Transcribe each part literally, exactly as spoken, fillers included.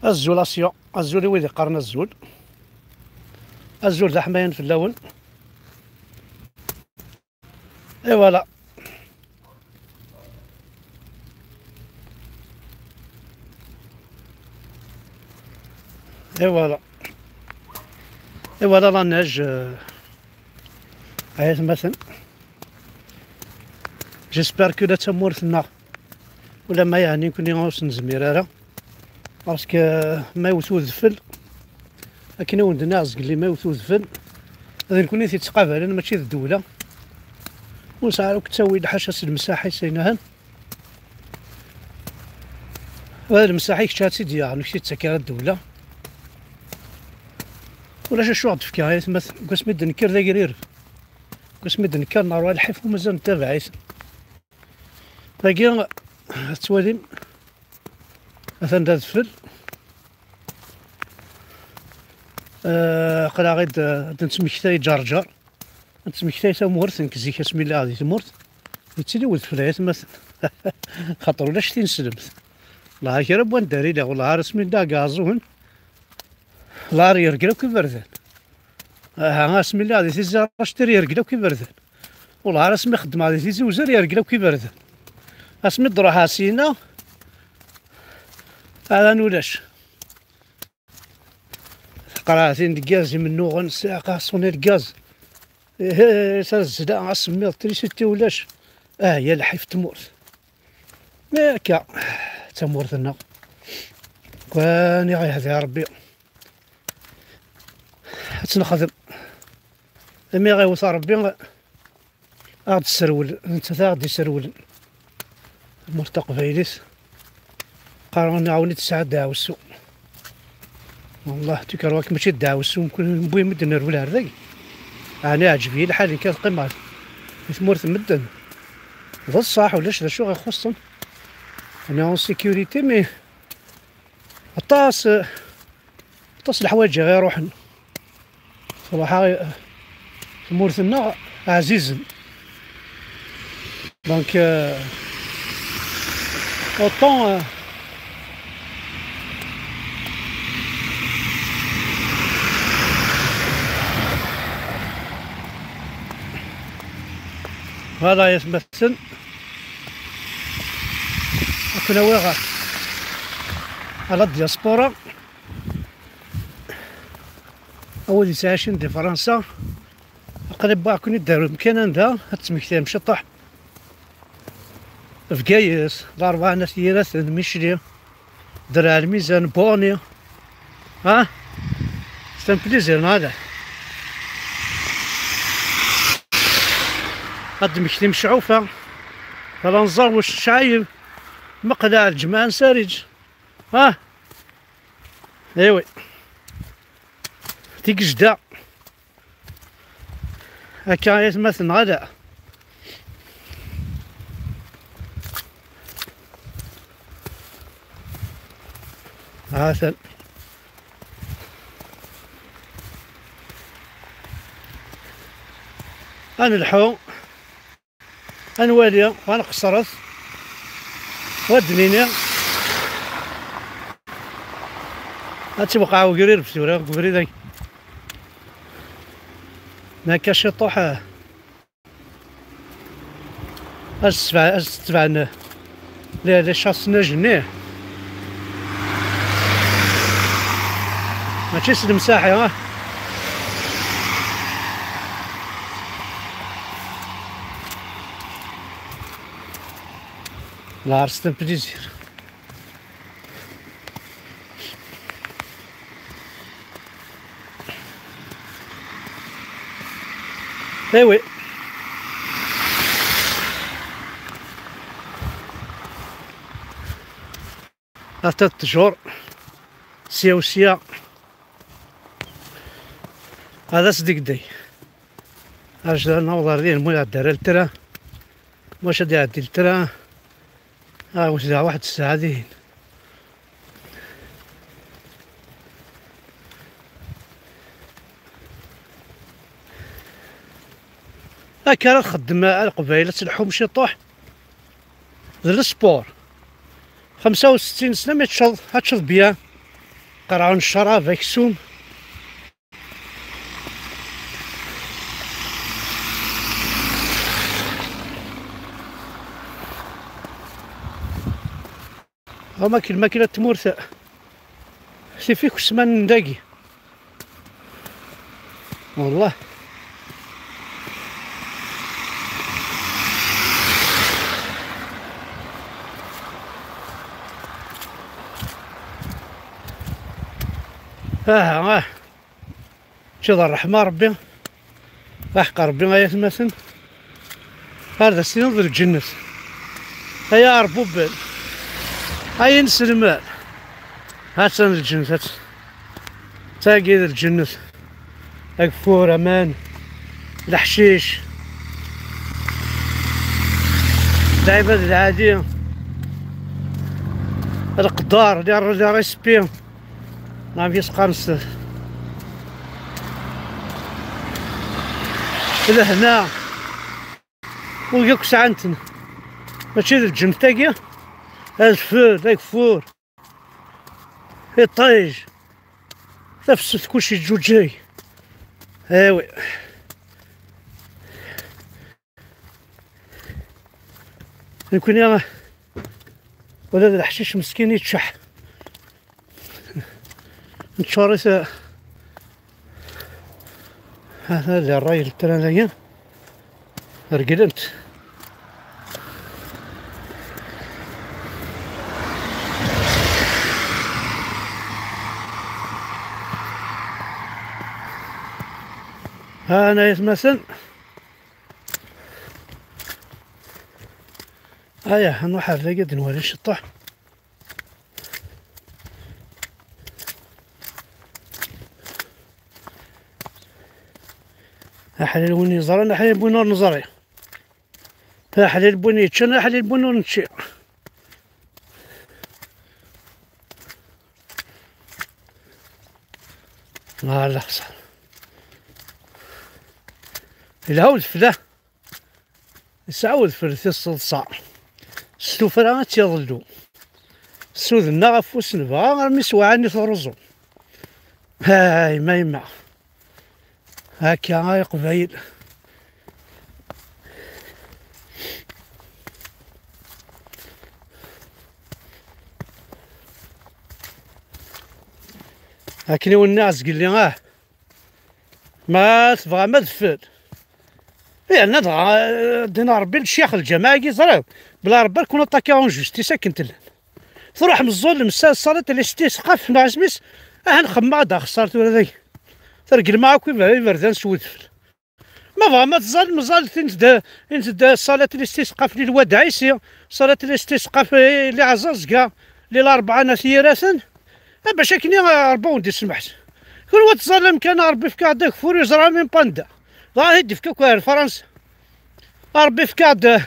Azul Asya, azul i wid iqqaren azul. Azul d aḥmayan fell-awen. Et voilà. Et voilà. Et voilà la neige, euh, ay atmaten. J'espère que la tamurt-nneɣ, ulamma yeɛni nekkni ur s-nezmir ara. Parce que ma yewwet udfel, akken i wen-d-nniɣ zgelli, ma yewwet udfel, d nekkni i t-yettqabalen, mačči d ddewla. Ur nesɛi ara akk ttawil, ḥaca s lemsaḥ-is ayen ahan. Wa d lemsaḥ-ik, ad tt-id-yaɣ, ur k-t-id-tettak ara ddewla. Ulac acu ɣ-d-tefka ay atmaten. Deg wasmi d-nekker d agrireb. Deg wasmi d-nekker nerwa lḥif u mazal nettabaɛ-iten. Dagi, tettwalim, atan d adfel. Eh, aql-aɣ-id, eh, ad d-nettmektay Ǧerǧer. Ad nettmektay tamurt, nekk zik asmi lliɣ di tmurt, yettili wedfel ay atmaten. Xaṭer ulac tineslemt. Lɛar kra n wanda ara iliɣ, wellah ar asmi lliɣ deg Iɛeẓẓugen, lɛar yergel akk iberdan. Aha, asmi lliɣ di Tizi Ractir yergel akk iberdan. Wellah ar asmi xeddmeɣ di Tizi Uzal yergel akk iberdan. Asmi d-ruḥeɣ syenna, adan ulac. Taqerɛatin n lgaz imennuɣen, sɛiqa ṣuni lgaz. Ihi, tazzla, asemmiḍ, trisiti ulac. Ah, ya lḥif tmurt. Mi akka, d tamurt-nneɣ. Kwan i ɣ-yehdi Rebbi. Ad tt-nexdem. Imi ɣ-iwet Rebbi, a ɣ-d-sserwel, nettat a ɣ-d-isserwlen. Tamurt taqbaylit, qqaren aɣ-d-tesɛa ddeɛwessu. Wallah, tukerwa-k mačči d ddeɛwessu, mkul wwi medden ar wul ar dagi. Ɛni iɛǧeb-iyi lḥal nekk ad qqimeɣ di tmurt n medden? D ṣṣeḥ, ulac d acu ɣ-ixuṣṣen. Ɛni en sécurité, mais aṭas, aṭas leḥwayeǧ i ɣ-iruḥen. Ṣṣraḥa, tamurt-nneɣ ɛzizen. Donc, euh, autant, euh, voilà, ay atmaten. Ad ken-awiɣ à la diaspora. A wid yettɛicin di Fransa, aql-i wwiɣ-ken-id ar umkan anda ad tmektayem ciṭuḥ. Bgayet, Larebɛa n At Yiraten, Micli, Derɛ Lmizan, Borni. Ha? C'est un plaisir, neɣ ala? Ad d-tmektim Cɛufa, Tala n Ẓerwec, Cɛayeb, Meqleɛ, Lǧemɛa n Sariǧ. Ha? Ewi. Tigejda. Akka ay atmaten, neɣ ala? Ha-t-an. Ad nelḥu. Ad nwali, ad nqeṣṣret, wa d-nini. Ad tewqeɛ ugrireb tura, deg ubrid-agi. Ma akka ciṭuḥ, ah, ad s-, ad s-tebɛen. Les, les chasses neige-nni. Mačči s lemsaḥi, ha? Lɛerṣ n plaisir. Eh oui. Ata ttjur, sya u sya. Ad as-d-igdey. Ar jda naweḍ ar din, mu iɛeddi ara ltra. Maca ad iɛeddi ltra. Ah, wet daɣ waḥed ssaɛa dihin. Akka ara txeddem a Leqbayel, ad telḥum ciṭuḥ. D lespor. Xemsa u settin sna mi teččeḍ, ad teččeḍ bya. Qerɛen ccrab, aksum. Hama k-, lmakla n tmurt, tif ikesman n dagi. Wallah. Ah, ah. Mačči d ṛṛeḥma Ṛebbi. Aḥeqq Ṛebbi ay atmaten. Ar d as-tiniḍ d lǧennet. Ay aɛerbuben. Ay inselmen. Ha-tt-an lǧennet. Ha-tt-, tagi d lǧennet. Ageffur, aman, leḥcic, lɛibad lɛali, leqder, les, les respects. Nɛam, yesqan s lehna. Ur yakk sɛan-ten. Mačči d lǧennet-agi. Adfel, ageffur, iṭij, tafsut, kulci yeǧǧuǧǧeg. Awi. Nekkni ula d leḥcic meskin yeččeḥ. Neččur-it. Ha, ha, di ṛṛay n letran-agi. Reglent. Ha, ana yatmaten. Aya, ad nruḥ ar dagi ad nwali ciṭṭaḥ. Aḥlil win yeẓran, aḥlil win ur neẓri. Aḥlil win yeččan, aḥlil win ur nečči. Ah, la xsara. Yelha udfel, ah. Yesɛa udfel tiseḍsa. S tuffra ad tt-iḍellu. Ssuden-nneɣ afus nebɣa armi s waɛani truẓu. Ay, ma yemma. Akka ay Iqbayel. Akken i wen-nniɣ zgelli, ah. Ma tebɣam adfel. Yerna dɣa, eh, ddin Ṛebbi n ccix lǧamaɛ-agi, ẓriɣ. Bla Ṛebbi, ad kun aṭakiɣ en justice akken tellan. Truḥ meẓẓul lemsa-, ṣṣalat listisqaf neɣ isem-is, aha nxemmeɣ ad axeṣṣar tura dagi. Tergelma akk iber-, iberdan s wedfel. Ma bɣam ad tẓallem, ẓallet, init-d, init-d ṣṣalat listisqaf li lwadaɛ isi, ṣṣalat listisqaf, eh, li Ɛẓaẓga, li Larebɛa n At Yiraten, eh, bac akken, eh, Ṛebbi wen-d-ismeḥ. Kunwi ad tẓallem kan, Ṛebbi yefka-aɣ-d ageffur, ur yeẓra même pas anda. Dɣa ad d-ifk akk ar Fransa. Ṛebbi yefka-aɣ-d, eh,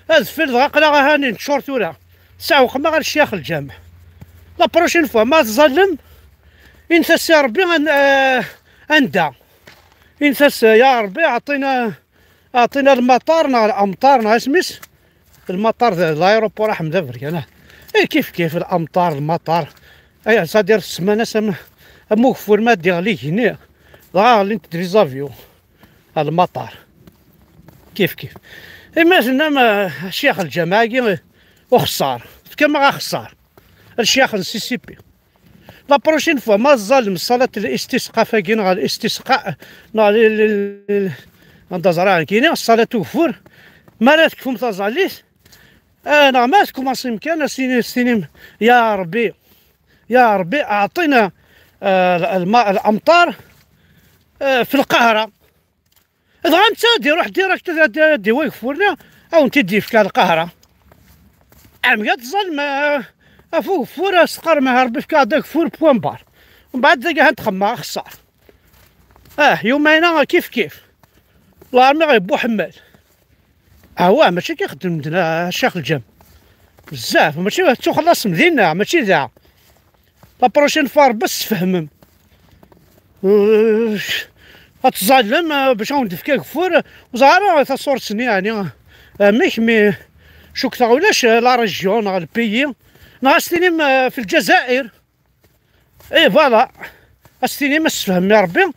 adfel, dɣa aql-aɣ ahanin, tččur tura. Sɛewqem-aɣ ar ccyax lǧameɛ. La prochaine fois, ma tẓallem, init-as i Ṛebbi an-, eh, anda. Init-as, ya Ṛebbi, aɛṭina, aɛṭina lmaṭar neɣ amṭar neɣ isem-is. Lmaṭar d l'aéroport Aḥmed Aberkan, ah. Eh, kif kif, l'amṭar, lmaṭar. Ay, c'est-à-dire, ssman-as am, am ugeffur ma ad d-iɣli igenni, dɣa ɣlint-d les avions. Ah, lmaṭar. Kif kif. Imi tennam, ah, ccyax lǧameɛ-agi, eh, uxeṣṣar. Tefkam-aɣ axeṣṣar. Ccyax n C C P. La prochaine fois, ma tẓallem ṣṣalat listisqaf-agi, neɣ listisqa, neɣ li, li, li, anda ẓriɣ nekkini, ṣṣalat ugeffur, mi ara tekfum taẓallit, eh, neɣ ma tkumaṣim kan, as-tini-, as-tinim, ya Ṛebbi, ya Ṛebbi, aɛṭina, eh, lma-, l'amṭar, eh, fi Lqahra. Dɣa netta ad iruḥ direct ad, ad, ad d-iwi ageffur-nni, ad wen-t-id-yefk ar Lqahra. Amek ad tẓallem, eh, ɣef ugeffur, ad s-teqqarem, ah, Ṛebbi yefka-aɣ-d ageffur, point barre. Mbeɛd dagi ad txemmem axeṣṣar. Ah, yumayna kif kif. L'armée ɣer Buḥemmal. Awah, mačči akka i xeddmen medden, a Ccix Lǧam. Bezzaf, mačči tettuxellasem dinna, mačči da. La prochaine fois, Ṛebbi, ad tessefhmem. Euh, ad tẓallem, euh, bac ad wen-d-fkeɣ ageffur. Ur ẓriɣ ara taṣurt-nni, yeɛni, euh, amek, mi cukkteɣ ulac, euh, la région neɣ le pays. Neɣ ad s-tinim, euh, fi Lǧazayer. اي فوالا، استيني ما تسفهم يا ربي.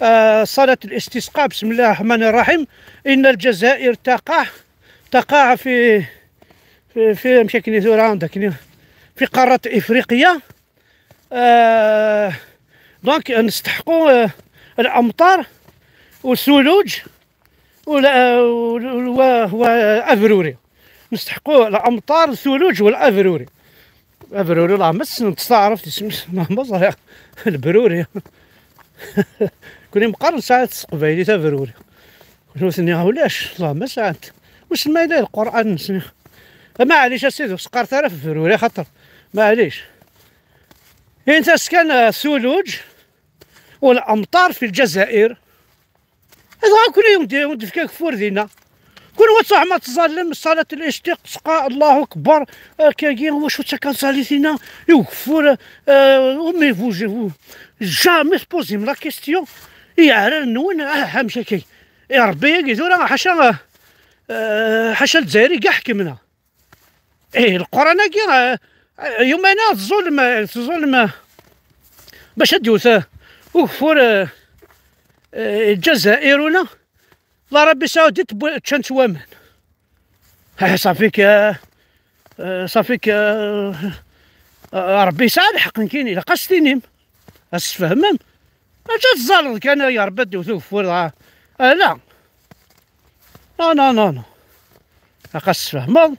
آه، صلاة الاستسقاء، بسم الله الرحمن الرحيم. إن الجزائر تقع، تقع في، في، في مشاكل ثورة عندك، في قارة إفريقيا. آه، دونك نستحقوا، آه، الأمطار والثلوج ولا، آه، وال-، وال-، و-، وأفروري. نستحقوا الأمطار، الثلوج والأفروري. أفروري، الله مس، نستعرف تسمي، الله مزرع. البروري. كوني مقارن ساعات تسقبايلي تبروري. كنت نسني علاش؟ الله ما ساعات. واش ما إلا القرآن نسني؟ معليش أسيدي، سقار ثلاثة في بروري خاطر. معليش. انت سكان ثلوج والأمطار في الجزائر. هذا كل يوم دي، يوم دفكا كفور دينا. كل وصح ما تظلم صلاة الاستسقاء، الله أكبر. آه، كاكي، واش وتا كان صلي فينا؟ يكفور، آه، أمي، vous, vous, jamais posé la question. يا عرر نون، آه، همشي كي. يا ربي، يا قيدو، راه حاشا، آه، حاشا الجزائري كاع حكمنا. إيه، القرآن كي، آه، يوم أنا الظلم، الظلم، آه، باش أديوث، آه، وكفور، آه، آه، الجزائر هنا. لا ربي سعودي تبو-، تشنت وامن. ها صافيك، آه، آه، صافيك، آه، آه، ربي يسعى الحق نكيني، لا قاستينيم. أسفهمم. أجا تزالض كان يا ربي دو ثوف ورا. آه، لا. لا، لا، لا، لا. أقا تسفهمض.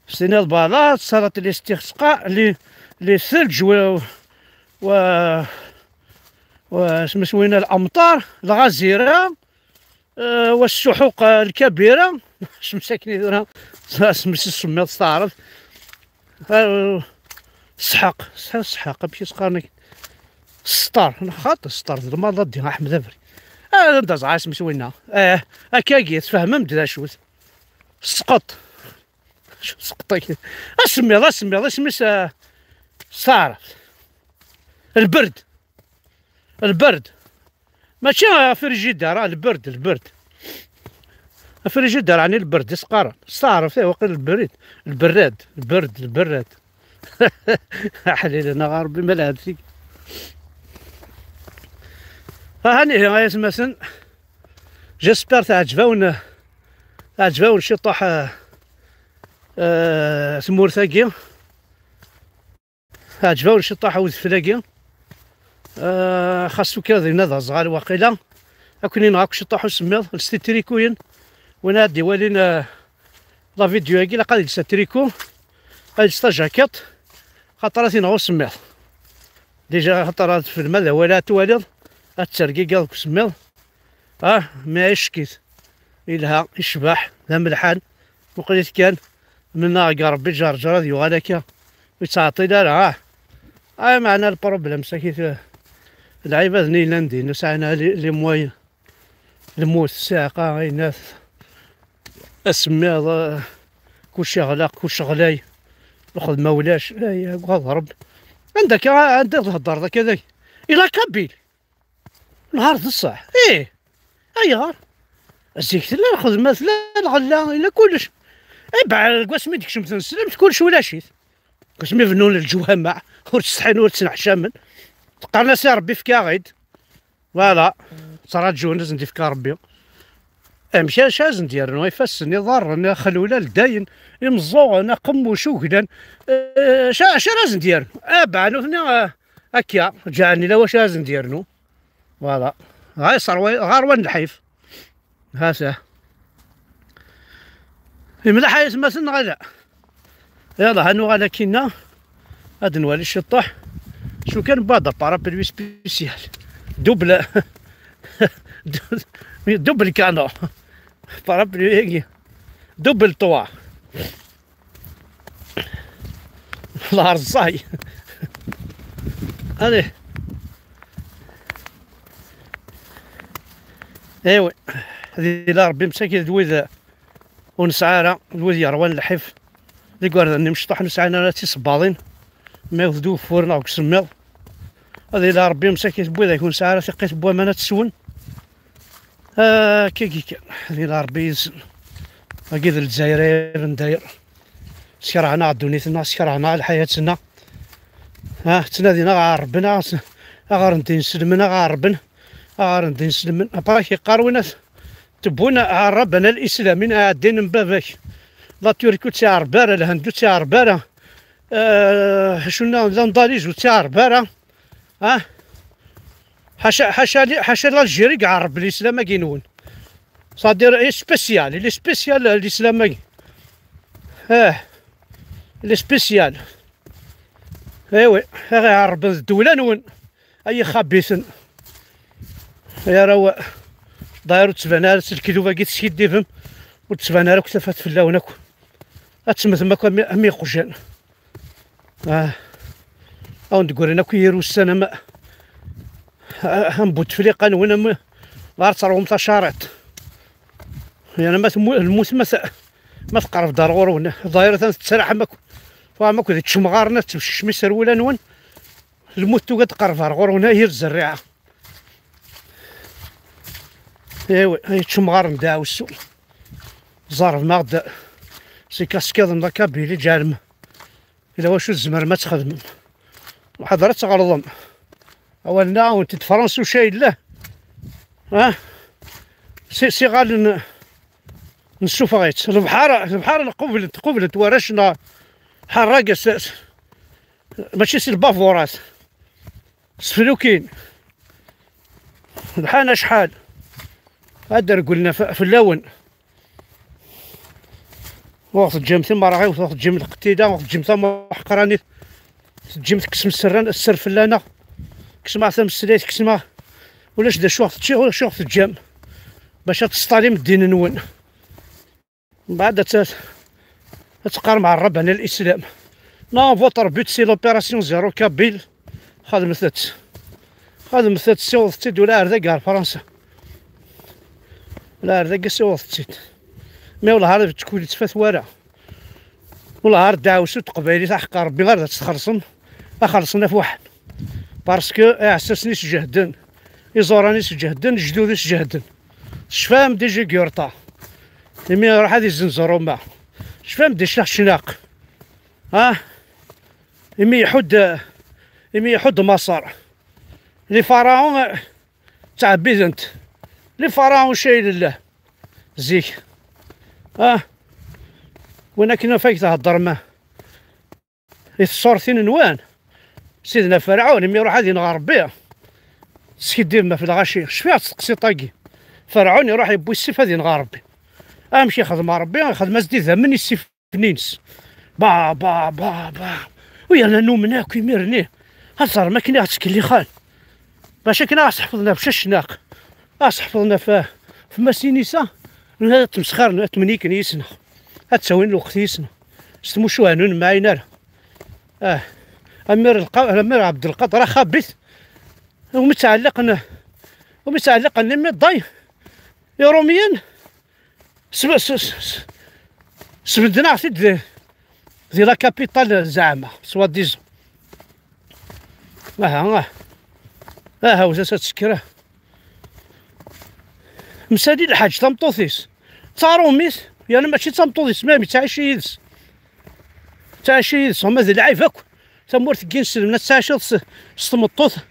سينا البلاط، صلاة الاستسقاء، لي، لي ثلج و، و، و، اسمه سوينا الأمطار، الغزيرة. آه، والسحوق الكبيرة. شمساكني دورها. اسمي سميت استعرض. آه، السحاق، السحاق، السحاق، ماشي سقارنك. السطار، أنا خاطر السطار، زعما الله يديها أحمد أبري. آه، نبدا زعما اسمي سوينا. آه، أكاكي، تفهمم د شوت. السقط. شو سقطك؟ اسمي، اسمي، اسمي س-، استعرض. البرد. البرد. ماشي فريجيدار، آه، البرد، البرد. فريجيدار يعني البرد، يسقارن. استعرف، إيه، وقيل البريد. البراد، البرد، البراد. حليل، أنا غا ربي ما لعب فيك. ها هاني هي، غاية مثلا. جيسبر تعجبون، تعجبون شي طاح، آه، آه، ثمور ثاقي. عجبه ولا شي طاح ودفلاكي. آه، خاصو كذا ينادى زغال واقيلا. أكون ينغاك شي طاح وسميض، لستي تريكوين. وين هادي والين، آه، لا فيديو هاكي، لا قال يلسى تريكو. قال يلسى جاكيط. خاطر راه تينغو سميض. ديجا خاطر راه في الماء ولا تواليض. هاد الترقيقة وسميض. آه، ما يشكيت. يلها، يشبح، ذا ملحان. وقلت كان، منا يا ربي جار جراد يغال هكا. ويتعطي لا راه. آه، معنا البروبليم، ساكيت. العباد نيلان دين، سعينا لي، لي موين. الموت، الساعة، قاعينات. السميض، آه، كلشي غلاق، كلشي غلاي. الخدمة ولاش، لا، يا غضرب. عندك، آه، عندك تهضر ذاك هذاك. إلا كابيل. نهار د الصح. إيه. أيهار؟ الزيك تلا الخدمة، تلا الغلة، إلا كلش. إيه، بعد قاسمي ديك شمت نسلم، كلش ولا شيت. قاسمي بنون الجوامع، ور تستحين ور تنحشامن. تقرنا سي ربي في كاغيد. فوالا. صرا جون لازم ديفكا ربي. أمشي شاز ندير نو يفسن يضرن خلولا لداين. يمزوغن قموش وقلن. أه، شا، شا لازم دير؟ أبا نوثني، أه، أكيا. جاني لا واش لازم دير نو. فوالا. غير صار وي-، غير وين الحيف. هاسا. يملح يا سماسن غلا. يلا، هانو غالا كينا. هاد نوالي الشطح. شو كان بعد بارابلوي سبيسيال. دوبل. دوبل كانو. بارابلوي هيك. دوبل طوا. الله رزاي. عليه. ايوا. هذه لا ربي مساكين دويد. ونسعى راه الواد يروان لحف. ديك ورد أني مشطح نسعى أنا راه تيصباضين. ما يوثدو فورنا وكسميض. هذه إلا ربي مساكين تبوي ذاك ونسعى راه ثقيت بوا ما نتسون. آه، كي كي كان. هذه إلا ربي يزن. أكيد الجزائريين داير. سكرهنا على دنيتنا، سكرهنا على حياتنا. Ha, ttnadin aɣ ɛerben, aɣ s-, aɣ renden iselmen, aɣ ɛerben, aɣ renden iselmen. Après, yeqqar win at-, tewwin aɛraben al islamin, ɛeddin n baba-k. La Turquie ur tt-iɛerreb ara, Lhend ur tt-iɛerreb ara. Eh, acu nniḍen, l'Andalusie ur tt-iɛerreb ara. Ah? Ḥaca, ḥaca li-, ḥaca l'Algérie i iɛerreb l'islam-agi-nwen. C'est-à-dire, il est spécial, il est spécial, euh, l'islam-agi. Eh, il est spécial. Eh oui, aɣ iɛerben d ddewla-nwen. Ay ixabiten. Ay arraw, d'ailleurs ur d-tban ara s lekdub-agi teskiddibem, ur d-tban ara akk tafat fell-awen akk. Ad temmtem akk am, am iqjan. Ah. Awen-d-ggrin akk yir ussan am, am Butefliqa-nwen, am, ɣer terɣum tacariṭ. Yani ma tmu-, lmut ma t-, ma tqerreb-d ar ɣur-wen, ḍahirat tettraḥem akk, twaɛem akk di tcemɣar-nni, tettbeckem iserwula-nwen, lmut tugi ad tqerreb ar ɣur-wen, ay yir zerriɛa. Iwi, ay tcemɣar n ddaɛwessu. Ẓerben-aɣ-d si kaskiḍ n la Kabylie, ǧeɛlem. Ila wacu tzemrem ad txedmem. Ḥader ad tɣelḍem. Awal-nneɣ, awen-t-id Fransa uca yella. Ah? Si, si ɣallen nessufeɣ-itt. Lebḥer, lebḥer qublen-t, qublen-t warrac-nneɣ. Ḥerrag s, s, mačči si lbaburat. S teflukin. Lḥan acḥal. Ad d-regglen f-, fell-awen. Ur ɣ-teǧǧam timerɣiwt, ur ɣ-teǧǧam lqetila, ur ɣ-teǧǧam tamuḥqranit. Teǧǧam tekksem sser-, sser fell-aneɣ. Kksem-aɣ tameslayt, kksem-aɣ. Ulac d acu ɣ tečči-, ulac ur ɣ-teǧǧam. Bac ad testalim ddin-nwen. Mbeɛd ad t-, ad teqqarem ɛerraben al islam. Non, votre but c'est l'opération zéro kabyle. Xedmet-tt. Xedmet-tt, siwḍet-tt-id ula ar dagi ar Fransa. Ula ar dagi siwḍet-tt-id. Mi wellah ar tkun tettfat wara. Wellah ar ddeɛwessu n teqbaylit aḥeqqa Rebbi ar ad tt-txellṣem. Ad xellṣen afwaḥen. Parce que iɛessasen-is jehden, iẓuran-is jehden, lejdud-is jehden. Tecfam di Jigurta. Imi iruḥ ad izenz Roma. Tecfam di Ccix Cnaq. Ah? Imi iḥudd, imi iḥudd Maṣer. Les pharaons, eh, ttɛebbiden-t. Les pharaons cay lillah. Zik. Ah? Win akken ufak theddrem. I tṣurtin-nwen, Sidna Ferɛun, imi iruḥ ad ineɣ Ṛebbi, teskiddibem ɣef lɣaci. Cfiɣ teqsiṭ-agi. Ferɛun iruḥ yewwi ssif ad ineɣ Ṛebbi. Amek ixdem Ṛebbi? Ixdem-as-d idammen i ssif-nni-ines. Ba, ba, ba, ba. U yerna numen akk imir-nni. Ad teẓrem akken i ɣ-ttkellixen. Bac akken ad ɣ-sḥefḍen ɣef Cacnaq, ad ɣ-sḥefḍen ɣef, ɣef Masinisa, ad tmesxirem, ad tmenyikem yis-neɣ, ad ttawin lweqt yis-neɣ, s tmucuha-nwen ur nemɛin ara. Ah, amir Lqa-, amir Ɛebdelqader Axabit, umi ttɛelliqen, umi ttɛelliqen limiḍay Iṛumyen, Sbe-, s-, s-, s-, sbedden-aɣ-t-id di, di la capitale zeɛma, soi-disant. Aha, aha. Aha, wzas ad tekker. Msali lḥaǧ tameṭṭut-is. D taṛumit, yerna mačči d tameṭṭut-is, même yettɛici yid-s. Ttɛici yid-s, ama d lɛib akk. Tamurt n yinselmen ad ttɛiciḍ s, s tmeṭṭut,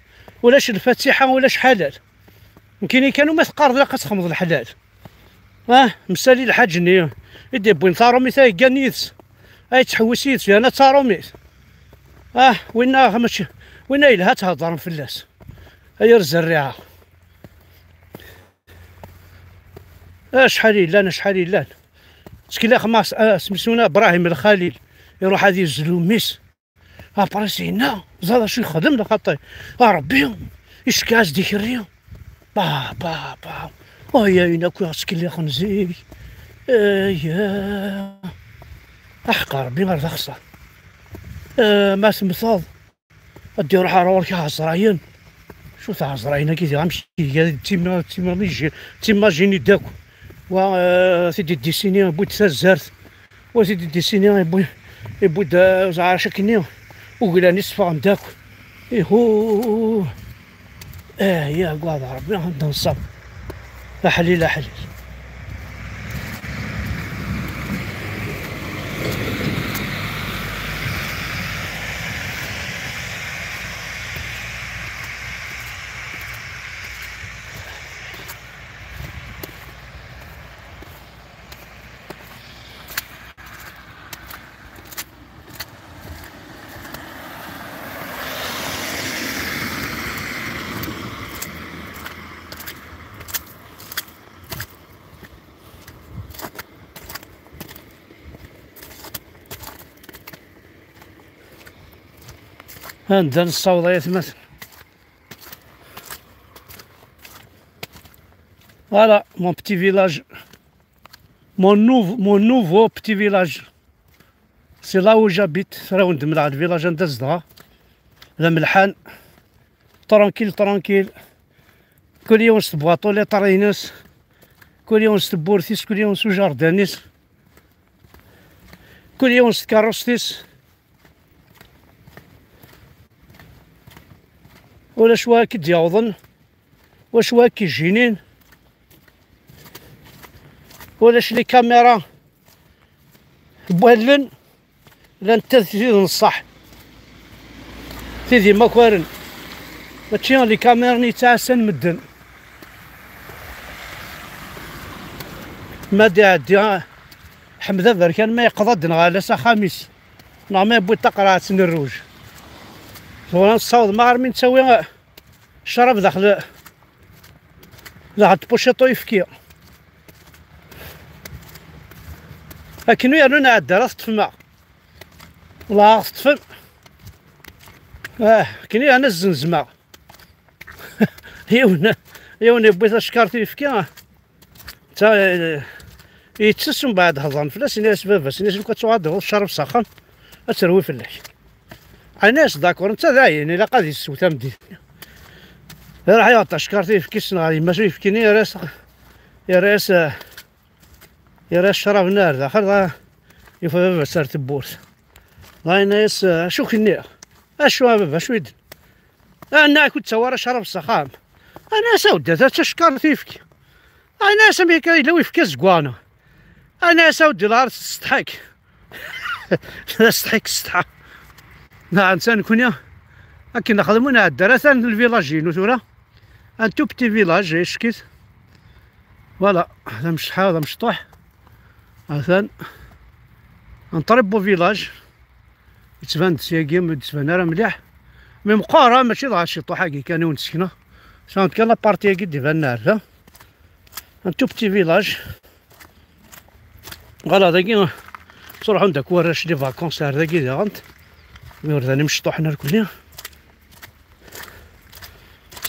ulac lfatiḥa, ulac ḥalal. Nekkini kan uma teqqareḍ ilaq ad txedmeḍ leḥlal. Ah, msali lḥaǧ-nni i d-iwwin taṛumit ay yeggan yid-s, ay yettḥewwis yid-s, yerna d taṛumit. Ah, winna mačči, winna yelha ad theddrem fell-as. Ay ar zerriɛa. Acḥal yellan, acḥal yellan. Ttkelliɣ ma s-, ah, semsuna Brahim Lxalil, iruḥ ad yezlu mmi-s. Après yenna, ẓer acu yexdem lxaṭi. A Ṛebbi, icekkeɛ-as-d ikerri. Ba, ba, ba. Ay, ayen akk i ɣ-ttkellixen zik. Ay, ah. Aḥeqq Ṛebbi ar d axṣar. Ah, ma temmteḍ, ad d-iruḥ ar ɣur-k ɛezrayen. Cu tɛezrayen-agi diɣ amek iga d tima-, timamiji-, timajini-d akk. Wa, eh, tid i d-issini yewwi-d tazart. Wa tid i d-issini yewwi-, yewwi-d, eh, ẓɛac akkenni. Uglan-is ffɣen-d akk. Ihu. Eh, ya gwaḍ Ṛebbi, ad d-nṣab. Aḥlil, aḥlil. Anda nessaweḍ ay atmaten. Voilà, mon petit village. Mon nouveau, mon nouveau petit village. C'est là où j'habite. Tura wen-d-mleɣ le village anda zedɣeɣ. D amelḥan. Tranquille, tranquille. Kul yiwen s tebwaṭuliṭ-ines. Kul yiwen s tewwurt-is, kul yiwen s ujardin-is. Kul yiwen s tkeṛṛust-is. Ulac wa i k-d-yawḍen, ulac wa i k-ijjinin, ulac les caméras n wallen, llant tid n ṣṣeḥ, tid yemakaren, mačči les caméras-nni yettɛassan medden. Ma d-iɛeddi Ḥmed Aberkan, ma yeqḍa-d neɣ ala s axxam-is, neɣ ma yewwi-d taqerɛet n rruj. Tura nessaweḍ ma armi nettawi ccrab daxel, daxel tpuciṭ uyefki. Akken ur yernu nɛedda ara teṭṭfem-aɣ. Wala aɣ-teṭṭfem. Ah, akken ur yernu zzenzemeɣ. Yiwen, yiwen yewwi tacekkart uyefki. Ta, eh, yettess, mbeɛd hedren fell-as, ini-as baba-s, ini-as lukan tuɣal d ccrab s axxam, ad terwi fell-ak. Ɛni as d'accord, netta d ayen ilaq ad yessew tameddit. Iruḥ yaɣ tacekkart uyefki-s neɣ yemma-s uyefki-nni, yerra-as, yerra-as, eh, yerra-as ccrab-nni ar daxel, dɣa yufa baba-s ar tewwurt. Dɣa yenna-as, eh, acu k-nniɣ? Acu a baba, acu i d-, a nniɣ-ak ur d-ttawi ara ccrab s axxam. Ɛni as aweddat, ar tacekkart uyefki. Ɛni as amek akka yella uyefki azeggaɣ-nni? Ɛni as aweddi la ara tsetḥak. Tsetḥak, tsetḥa. Nɛen ta nekni. Akken nexdem ur nɛedda ara, atan lvilaj-inu tura. Un tout petit village, ickit. Voilà, d amecḥa, d amecṭuḥ. Atan. Un très beau village. Yettban-d syagi, ur d-yettban ara mliḥ. Mi meqqar, ah, mačči dɣa ciṭuḥ-agi kan i wen-d-sekneɣ. Sɛant kan la partie-agi d-ibanen ar da. Un tout petit village. Voilà, dagi ttruḥun-d akk warrac les vacances ar dagi daɣen. Mi ur d imecṭuḥen irkelli.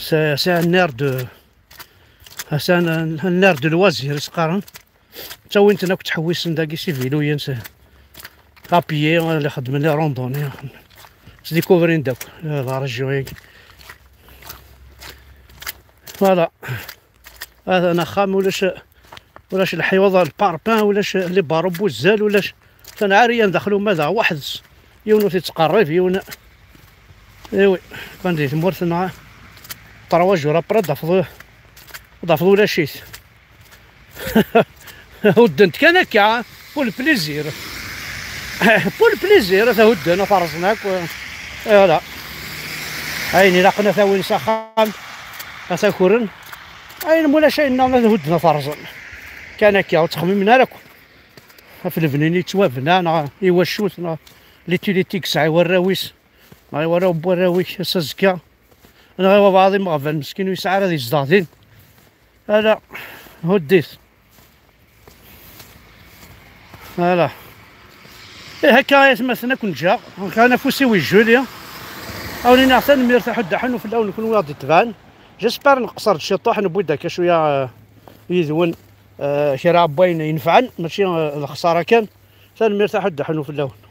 C'est, c'est un air de, c'est un, un air de loisir, i s-qqaren. Ttawin-ten akk, ttḥewwisen dagi s iviluyen, s, à pied, la xeddmen les randonnées. Sdikuvrin-d akk, eh, la région-agi. Voilà. Atan axxam, ulac, ulac lḥiwaḍ, le parpaing, ulac les barreaux n wuzzal, ulac. Atan ɛariyan daxel uma daɣ weḥd-s. Yiwen ur t-ittqerrib, yiwen. Eh oui, kan di tmurt-nneɣ, trois jours après, ad tafeḍ, ad tafeḍ ulac-it. Hudden-t kan akka, pour le plaisir. Pour le plaisir, ad t-hudden, ad t-rẓen akk. Eh, voilà. Ayen ilaqen ad t-awin s axxam, ad t-akuren. Ayen mulac ayen nniḍen ad hudden, ad t-rẓen. Kan akka, ur ttxemmimen ara akk ɣef lebni-nni yettwabna, neɣ i wacu-t, neɣ l'utilité i yesɛa i warraw-is, neɣ i warraw n warraw-ik, ass azekka. Neɣ i wabɛaḍ imeɣban meskin ur yesɛi ara ad yezdeɣ din. Ala, huddet. Ala. Ih, akka ay atmaten, ad ken-ǧǧeɣ. Kan afus-iw ijuli. Awen-iniɣ tanemmirt, aḥuddu aḥunnu fell-awen kunwi i aɣ-d-itebɛen. J'espère nqeṣṣer-d ciṭuḥ, newwi-d akka cwiya, eh, yid-wen, eh, kra n wayen inefɛen, mačči, eh, d lexṣara kan. Tanemmirt, aḥuddu aḥunnu fell-awen.